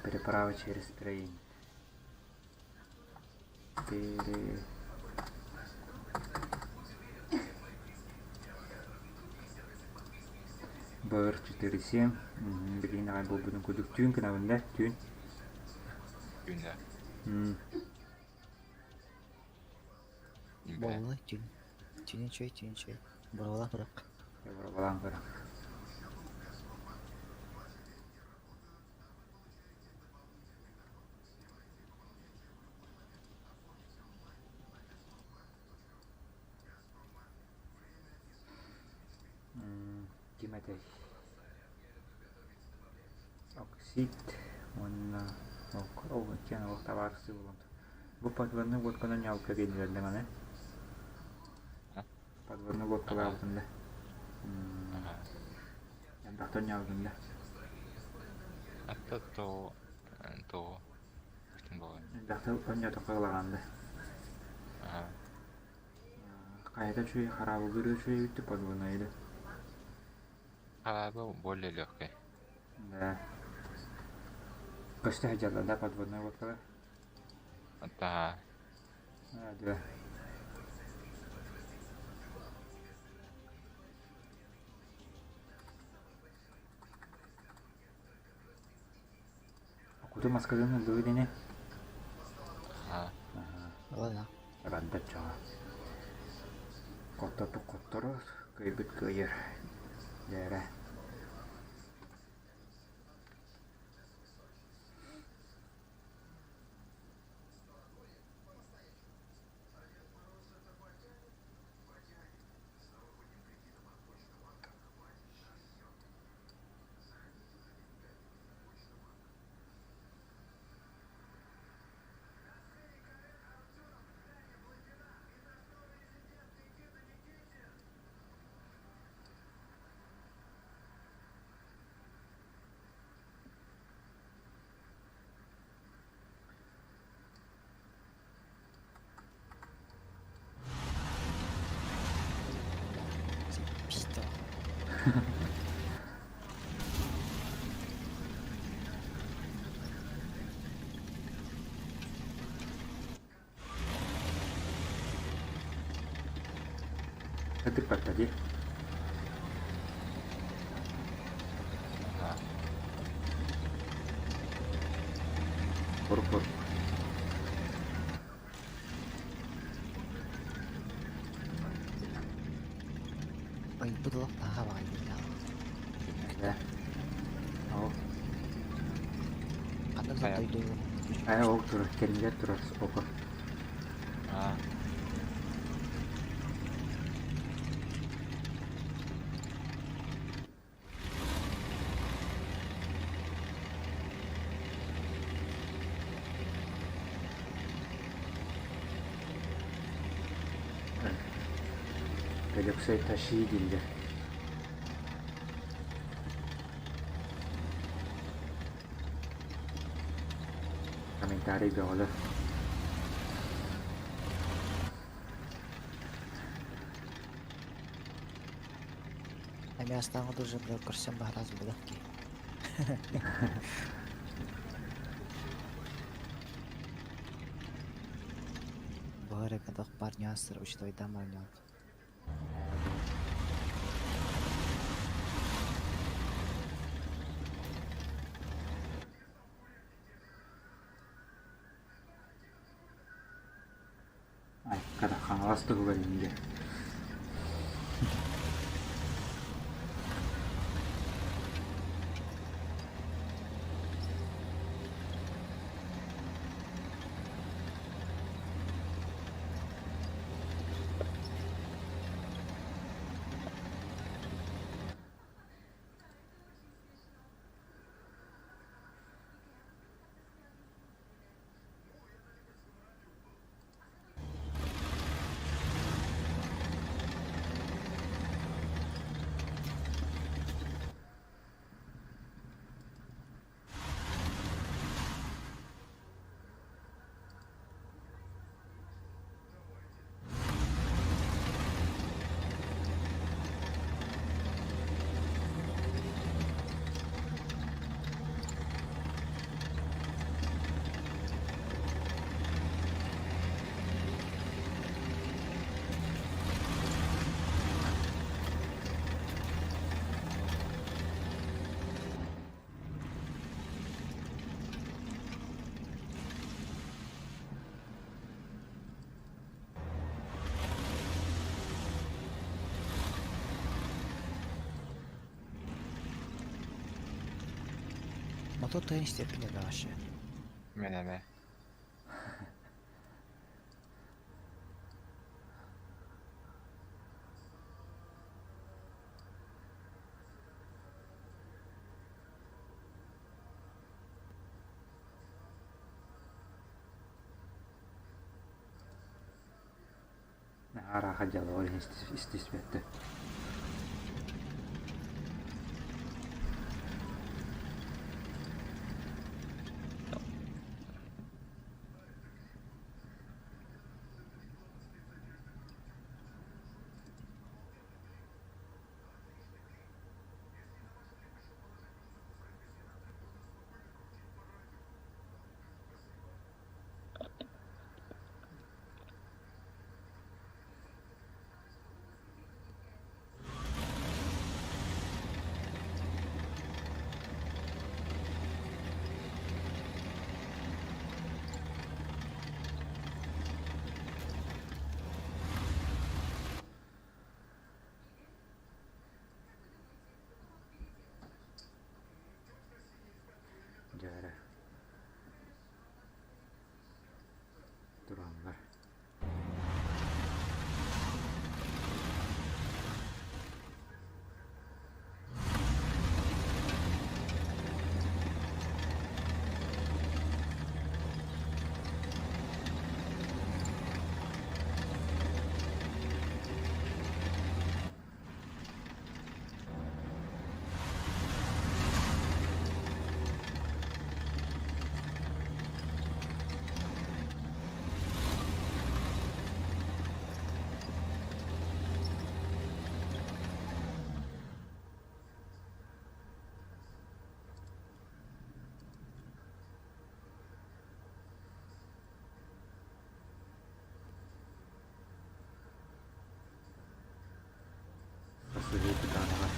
Переправа через Рейн. Пере... Быр 4-7. Билигин аҕай буолбутун курдук түүн гынабын да, түүн. Түүн да. Буолла түүн. Түүн үчүгэй, түүн үчүгэй. Боруобалаан көрөх. Боруобалаан көрөх. Ким этэй? Оксид уонна ол иккиэн олох табаарыстыы буолан Бу подводный лодканан ньалка биэрдилэр аны. Подводный лодкалаабытым да. Элбэхтэн ньалгын да. Атта то то Элбэхтэ онньотоххо ылаҕан да. Хайата үчүгэй хараабыллыыр үчүгэй эбит подводнайы да. Хараабыл более легкий. Да. Көстө сылдьаллар да подводная лодкалар? Да. Да. Куту маскатын ыллыбыт ини. Аха. Ладно. Барда чоҕо. Хотторбут хотторор, кыайбыт кыайар. Дээрэ. Пизда. Ытыппатта дии. Да. Хорук-хорук. Ыйбыт олох наһаа баҕайы Да. Ол. Ханнык да дойду Ээ ол турар, кэннигэр турар око. Аа. Өлөксөй Таши дииллэр. Комментарий бөҕөлөр. Эмиэ астааҥҥа дуже бля көрсөн баһараас буолуох дии. Бары кадах парнястар учтойдан барнят. Айкката Хаҥалас туһугар иннигэр. Кто-то степени да вообще. Мин эмэ. Арааха дьыала ол иһин истиспэттэр. Дьэ эрэ Тураннар. Хасыһыы кытаанаҕа.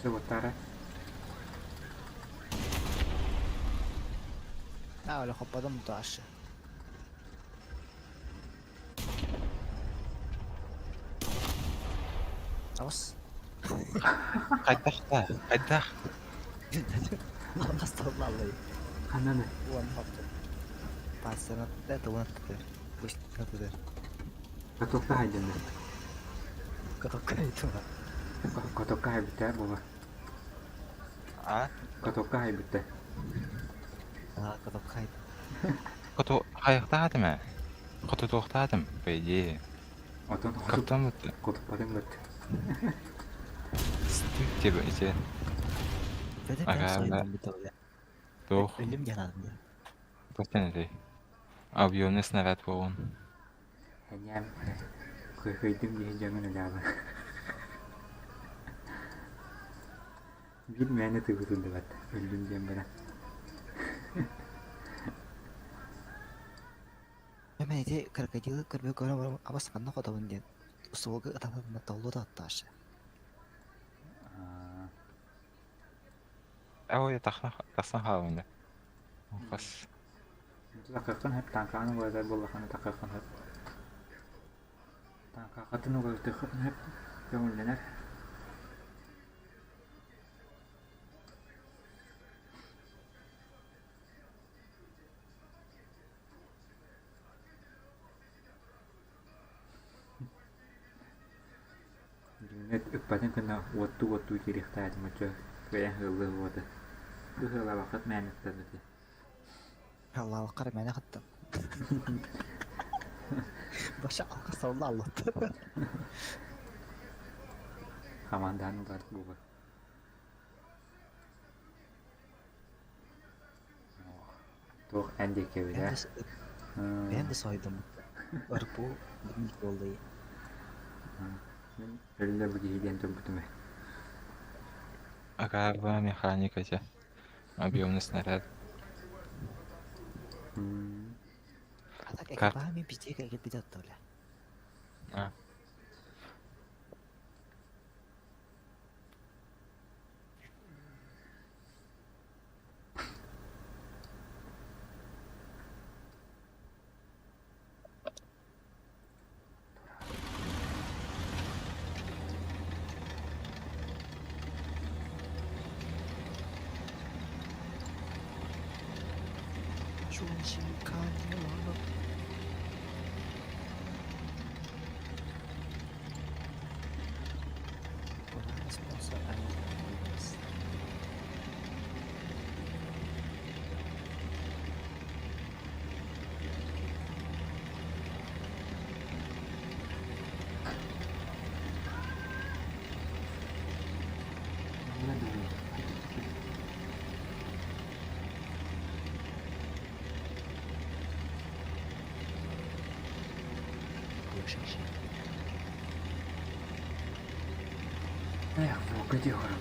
Субуттара. А, оля хопподом дальше. Аҕыс. Хайдах да, хайдах? Аллай. Хананы? Уон хопто. Пассанатта тугунаттытыр. Быстатытыр. Катокка хайдана. Катокка айтыма. Катокка хайбыта була. А? Катокка хайбыта. А, катокка айт. Хоту хайахтаатым ээ. Хотутуохтаатым, по идее. Отон Каптан бутта. Хотуппатын быт. Стык тебе ити. Бэдэ Ага, прям сойдум бутовля. Туох. Өлүм диэн Туохтан этэй? Объемный снаряд буолун. Эньэм кыһыйдым диһи дьоҥун ылаабы. Биир мээнэ тыбытыллыбат, өллүм диэн баран. Мин ити крокодилы көрбө көрөн баран абас ханна хотобун диэн суолга ытан толлу да аттаашы. Ой, тахсан хаалын да. Хас. Такыаххын сөп, таҥхаҕын угатар буоллаххына такыаххын сөп. Таҥхаҕытын угатыаххын сөп, көҥүллэнэр. Дьиҥнэт ыппатын гына уоттуу-уоттуу киириэхтээх этим оччо кыайан ыаллыа уота. Быһыылаабаккыт мээнэ ыттан ити. Аллаабакка эрэ мээнэ хаттым. Баша алҕас салла аллатта. Хамаандаһан ылар буолар. Туох эн диэки эбит ээ? Бэйэм да соһуйдум. РПУ билбит буолла Мин өллө бу киһи диэн турбутум ээ. Агарба механика этэ. Объемный снаряд. А так экипажами везде кэлбит оттоля. А. Sponsor Эх, Волга диэҕэ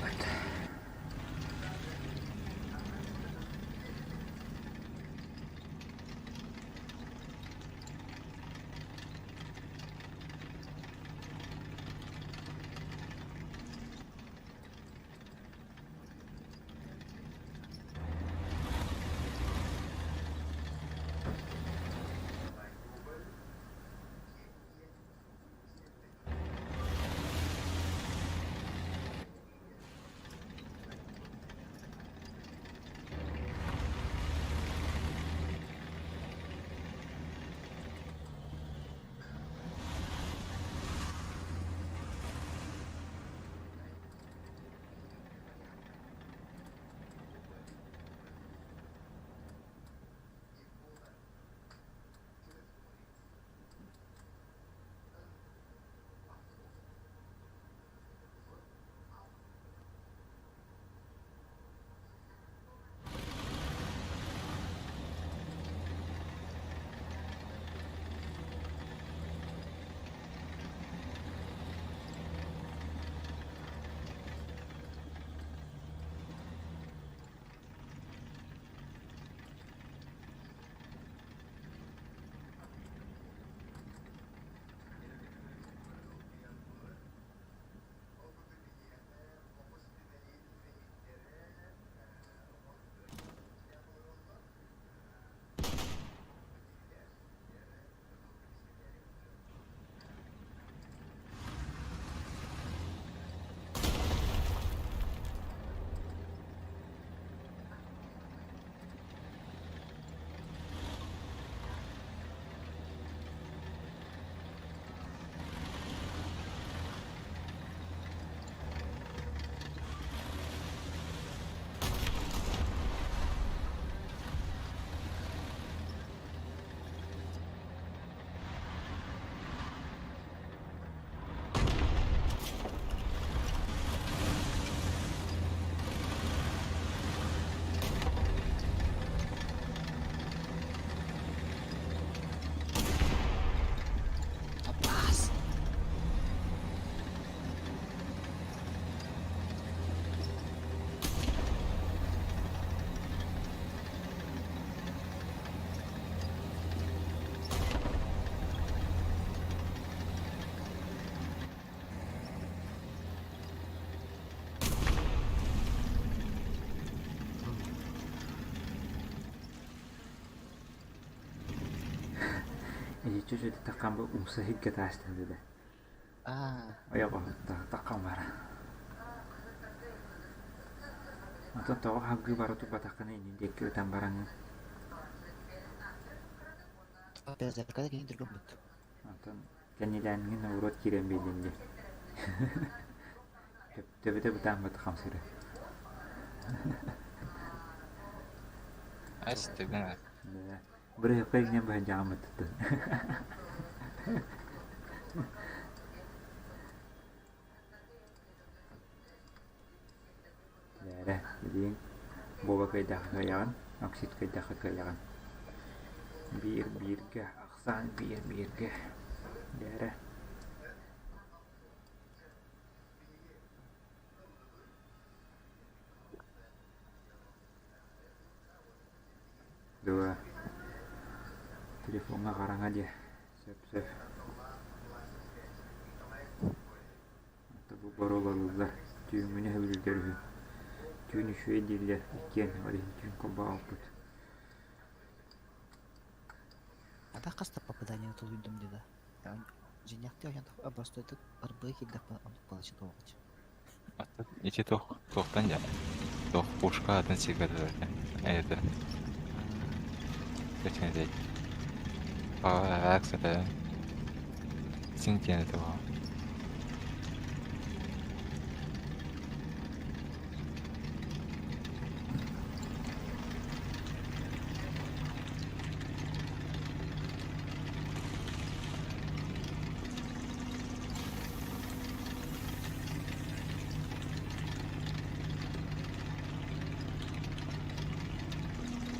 Иччи үчүгэйдик бу умса иһиргэ таастан дede. Аа, Ойоҕоһуттаахтахха бара. Оттон тоҕо хаһгыы бара турбатаххына иннин диэки ытан бараҥҥын. перезарядката кини түргэн Онтон кэннилээҥҥин норуот киирэн биэрдин дии. Төбөтө бытааммыт хамсыыры. Ас түргэн Бырыһыппа иҥнэн быһадьаҕаммыттыттан. Бээрэ, билигин буола кыайдахха кыайаҕын, оксид кыайдахха кыайаҕын. Биир бииргэ, ахсаан биир бииргэ. Бээрэ. Дуо, телефоҥҥа хараҥа диэ, сөп-сөп. Бу боруобалыыллар, түүҥҥүнү сөбүлүүллэр үһү. Түүн үчүгэй дииллэр, иккиэн ол иһин түүн холбообуппут. А так хаста попадание тулуйдум дида. Дьиҥнээхтик ойон простойдук ырбыы киирдэхпинэ оннук балачча туоҕач. Ити туох туохтан дьэ туох пушка атын сиргэ дылы это точно это син диэн это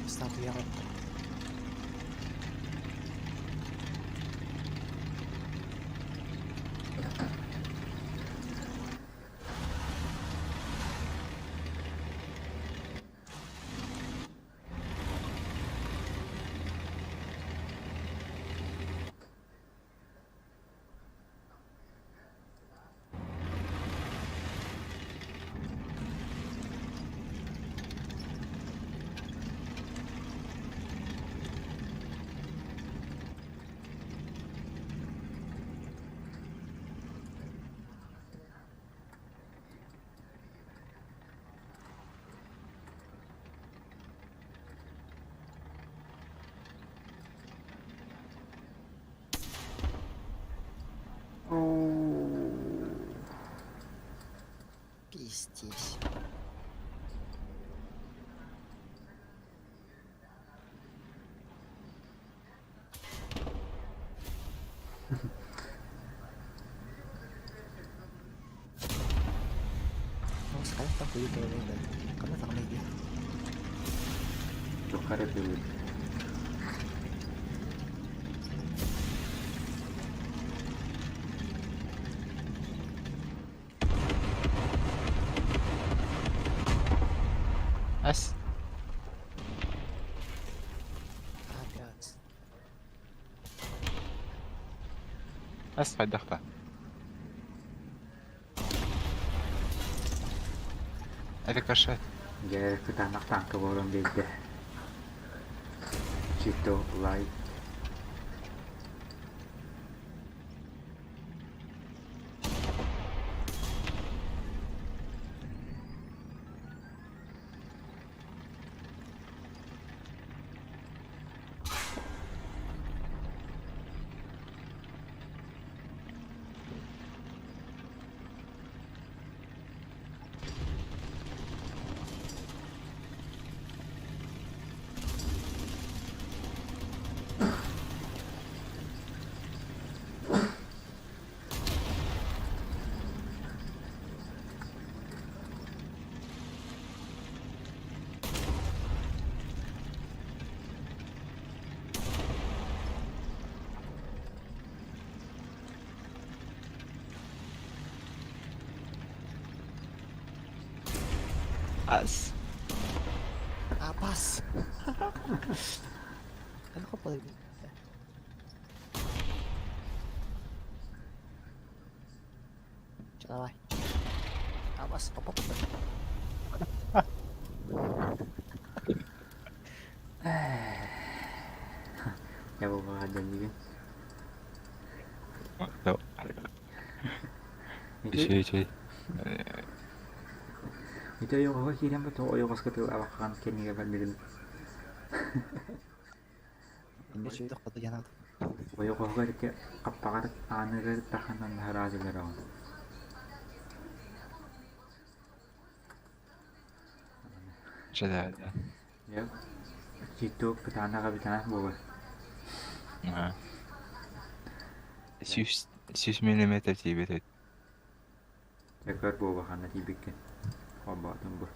Статуяҕа Пиздец. Хайдах хуй Ханна саҕана иһиэ. Туохха эрэ тылы. Ас. Капец. Ас хайдахта. Рикошет. Дьэ, кытаанах тааҥка буолан биэрдэ. Чито лайт. Ас. Апас. Ano ko pala? Давай. Апас, оп, оп. Дьэ, буоллаҕа дьэннигин. Ити Үчүгэй үчүгэй. ити ойоҕоһо киирэн ба тоҕо ойоҕоско тыллаабаккаҕын кэннигэр барбытым. Инде үчүгэйдик хоту дьанаат. Ойоҕоһугар ити хаппаҕар ааныгар таханан наһараадылар оҕо. Чэ да да. Дьэ, читтук кытаанах эбитэ буолар. Аа. 100 миллиметр тиийбит эбит. Дьэ көр буола ханна тиийбиккин. Холбоотум бу.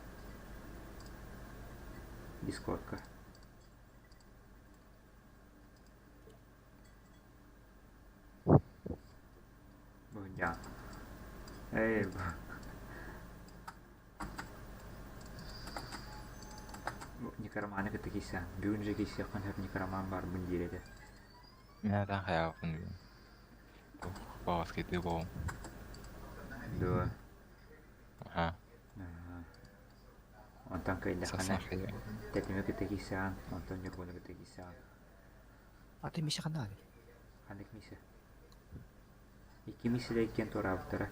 Дискордка. Бу дьаан. Эй, Некроманы кытта киирсээн. Бүгүн же киирсиэххин сөп некроман баарбын диир этэ. Мин атан хайаабыппын бүгүн. Баҕаскайдыы буолуҥ. Дуо? Аха. Онтон кыайдаххына Сасан хайа. тэтими кытта киирсэҕин, онтон Ньургуну кытта киирсэҕин. А ты Миша ханна Ханнык Миша? Икки Мишэлэ иккиэн туораабыттара.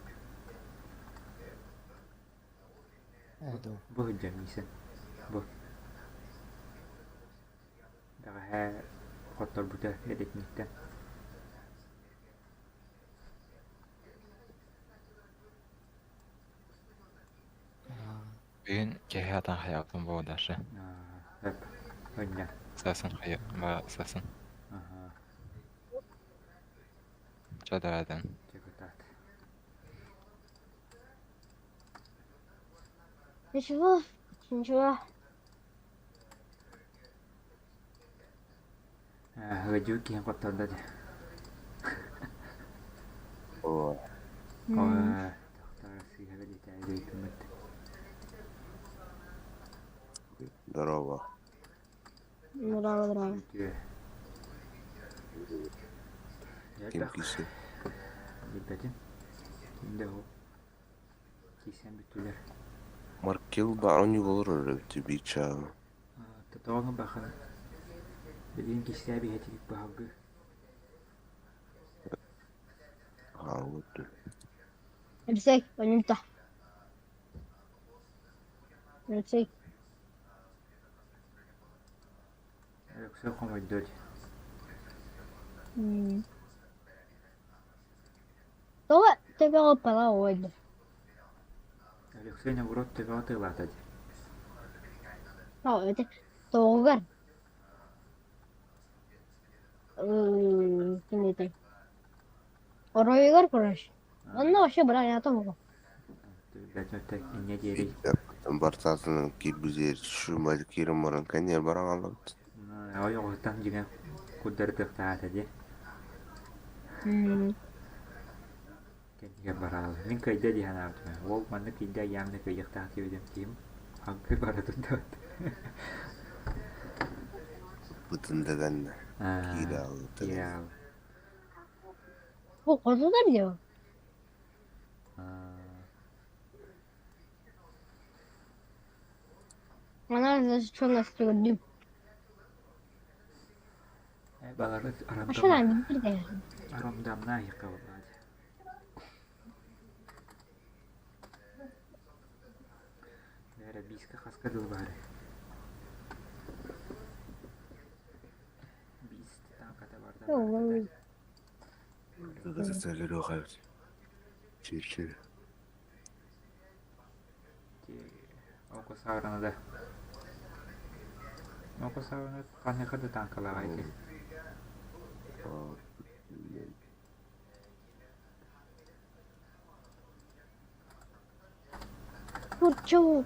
Ээ дуу. Бу сылдьар Миша. Бу. Бэҕэһээ хотторбута эдэтиниттэн. Бүгүн киһи атан хайаабытын буолуо Даша. Сөп. Ынньа. Сасын хайа ба сасын. Аха. Чэ давайдан. Чэ кытаат. Ничего, ничего. Ыадьыы киһин хоттордо дии. О, Ой, тохтоор сыыһа бэлиэтээбит здорово. Здраво, здраво. Үтүө. Ким Элбэх киси? билбэтим. Ким да ол киирсэн бүттүлэр. Маркел барон юголор бича. Тотоҕоҥ бахан билигин кистээн биһэтигит баһылгы. Хаалбыт. Алексей, понюнта. Алексей. Өксө хомойдо дии. Тоҕо төбөҕө пала ойду. Алексей наоборот төбөҕө тыылаата дии. Тоҕо ити тоҕугар кинитин оройугар короче. Онно вообще бронята буолуо. Билбэтим инньэ диэри. Бартаатынан киирбизер шумал киирэн баран кэнниэр баран хаалбыт. Ойоҕуттан дьиҥэ курдары тыахтаата дии. Кэннигэр бараалы. Мин кыайда дии санаабытым. Уол маннык кыйда явно кыайыахтаах диэбитим киһим хаҥкы бара турда. Бытын дэгэннэ. Киирэ алыта. Киирэ Бу хотудар дио. Она за что нас сегодня? Балары Машина бирде. арамдамна йыккабыллаады. Бәрі биіске қасқа дыл бары. Биис танката барда. Чир-чир. Око саарана да. Око саарана қаннықа да танкалаға ити. Тут чего?